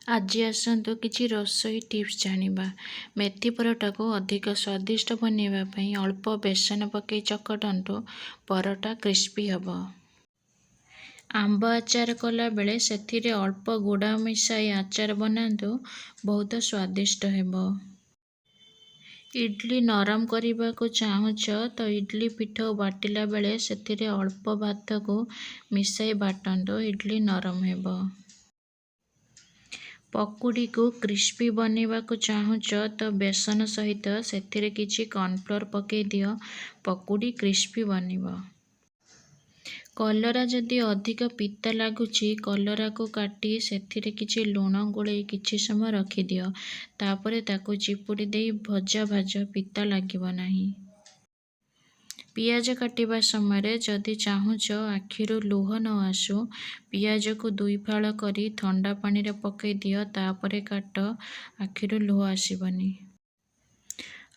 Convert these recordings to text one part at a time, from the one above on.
ଆଜି ଆସନ୍ତୁ କିଛି ରୋଷେଇ ଟିପ୍ସ ଜାଣିବା। ମେଥି ପରଟାକୁ ଅଧିକ ସ୍ୱାଦିଷ୍ଟ ବନେଇବା ପାଇଁ ଅଳ୍ପ ବେସନ ପକାଇ ଚକଟନ୍ତୁ, ପରଟା କ୍ରିସ୍ପି ହେବ। ଆମ୍ବ ଆଚାର କଲାବେଳେ ସେଥିରେ ଅଳ୍ପ ଗୁଡ଼ ମିଶାଇ ଆଚାର ବନାନ୍ତୁ, ବହୁତ ସ୍ୱାଦିଷ୍ଟ ହେବ। ଇଡ଼ଲି ନରମ କରିବାକୁ ଚାହୁଁଛ ତ ଇଡ଼ଲି ପିଠଉ ବାଟିଲା ବେଳେ ସେଥିରେ ଅଳ୍ପ ଭାତକୁ ମିଶାଇ ବାଟନ୍ତୁ, ଇଡ଼ଲି ନରମ ହେବ। ପକୁଡ଼ିକୁ କ୍ରିସ୍ପି ବନେଇବାକୁ ଚାହୁଁଛ ତ ବେସନ ସହିତ ସେଥିରେ କିଛି କର୍ଣ୍ଣଫ୍ଲୋର୍ ପକାଇ ଦିଅ, ପକୁଡ଼ି କ୍ରିସ୍ପି ବନିବ। କଲରା ଯଦି ଅଧିକ ପିତା ଲାଗୁଛି, କଲରାକୁ କାଟି ସେଥିରେ କିଛି ଲୁଣ ଗୋଳେଇ କିଛି ସମୟ ରଖିଦିଅ, ତାପରେ ତାକୁ ଚିପୁଡ଼ି ଦେଇ ଭଜା ଭାଜ, ପିତା ଲାଗିବ ନାହିଁ। ପିଆଜ କାଟିବା ସମୟରେ ଯଦି ଚାହୁଁଛ ଆଖିରୁ ଲୁହ ନ ଆସୁ, ପିଆଜକୁ ଦୁଇ ଫାଳ କରି ଥଣ୍ଡା ପାଣିରେ ପକାଇ ଦିଅ, ତାପରେ କାଟ, ଆଖିରୁ ଲୁହ ଆସିବନି।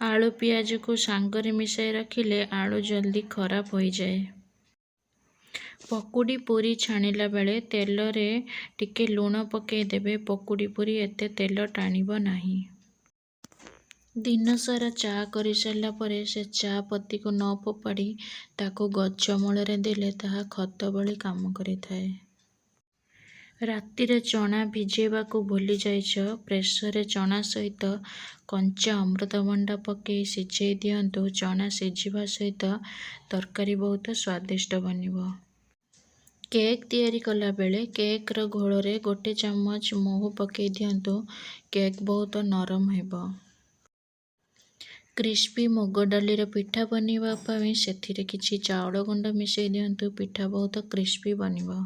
ଆଳୁ ପିଆଜକୁ ସାଙ୍ଗରେ ମିଶାଇ ରଖିଲେ ଆଳୁ ଜଲ୍ଦି ଖରାପ ହୋଇଯାଏ। ପକୁଡ଼ି ପୁରୀ ଛାଣିଲା ବେଳେ ତେଲରେ ଟିକେ ଲୁଣ ପକାଇ ଦେବେ, ପକୁଡ଼ି ପୁରୀ ଏତେ ତେଲ ଟାଣିବ ନାହିଁ। ଦିନସାରା ଚା କରିସାରିଲା ପରେ ସେ ଚା ପତିକୁ ନ ଫୋପାଡ଼ି ତାକୁ ଗଛ ମୂଳରେ ଦେଲେ ତାହା ଖତ ଭଳି କାମ କରିଥାଏ। ରାତିରେ ଚଣା ଭିଜେଇବାକୁ ଭୁଲି ଯାଇଛ, ପ୍ରେସରରେ ଚଣା ସହିତ କଞ୍ଚା ଅମୃତଭଣ୍ଡା ପକାଇ ସିଝାଇ ଦିଅନ୍ତୁ, ଚଣା ସିଝିବା ସହିତ ତରକାରୀ ବହୁତ ସ୍ୱାଦିଷ୍ଟ ବନିବ। କେକ୍ ତିଆରି କଲାବେଳେ କେକ୍ର ଘୋଳରେ ଗୋଟେ ଚାମଚ ମହୁ ପକାଇ ଦିଅନ୍ତୁ, କେକ୍ ବହୁତ ନରମ ହେବ। କ୍ରିସ୍ପି ମୁଗ ଡାଲିର ପିଠା ବନେଇବା ପାଇଁ ସେଥିରେ କିଛି ଚାଉଳ ଗୁଣ୍ଡ ମିଶାଇ ଦିଅନ୍ତୁ, ପିଠା ବହୁତ କ୍ରିସ୍ପି ବନିବ।